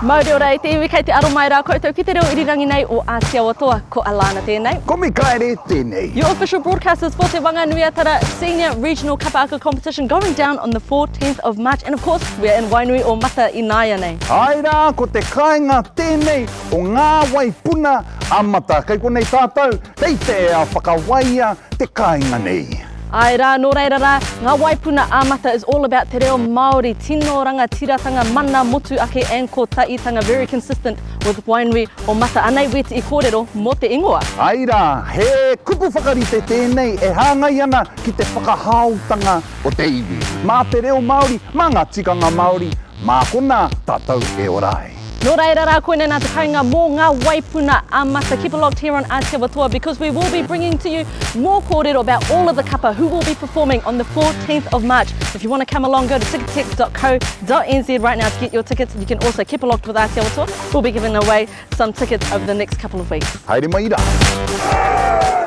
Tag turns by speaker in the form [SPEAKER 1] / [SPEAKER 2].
[SPEAKER 1] Mauri ora e te iwi kei te aro mai rā koutou ki te reo irirangi nei o Ātiawa Toa. Ko Alana tēnei.
[SPEAKER 2] Ko Mikaere tēnei.
[SPEAKER 1] Your official broadcasters for Te Whanganui-a-Tara Senior Regional Kapa Aka Competition going down on the 14th of March and of course we are in Wainui o Mata ināianei.
[SPEAKER 2] Āe rā, ko te kāinga tēnei o ngā waipuna a Mata. Kei konei tātou, kei te ea whakawaia te kāinga nei.
[SPEAKER 1] Āe rā, nō reira rā, Ngā Waipuna ā-Mata is all about te reo Māori, tino rangatiratanga, mana motu ake and kotaitanga, very consistent with Wainui o Mata. Anei wēti i kōrero mō te ingoa.
[SPEAKER 2] Āe rā, he kupu whakarite tēnei e hāngai ana ki te whakahaotanga o te iwi. Mā te reo Māori, mā ngā tikanga Māori, Mā konā tātou e ora ai.
[SPEAKER 1] Nō reira rā, koinei nā te kainga mō ngā waipuna a-mata. Keep it locked here on Ātiawa Toa because we will be bringing to you more kōrero about all of the kapa who will be performing on the 14th of March. If you want to come along, go to ticketek.co.nz right now to get your tickets. You can also keep it locked with Ātiawa Toa. We'll be giving away some tickets over the next couple of weeks.
[SPEAKER 2] Haere mai rā.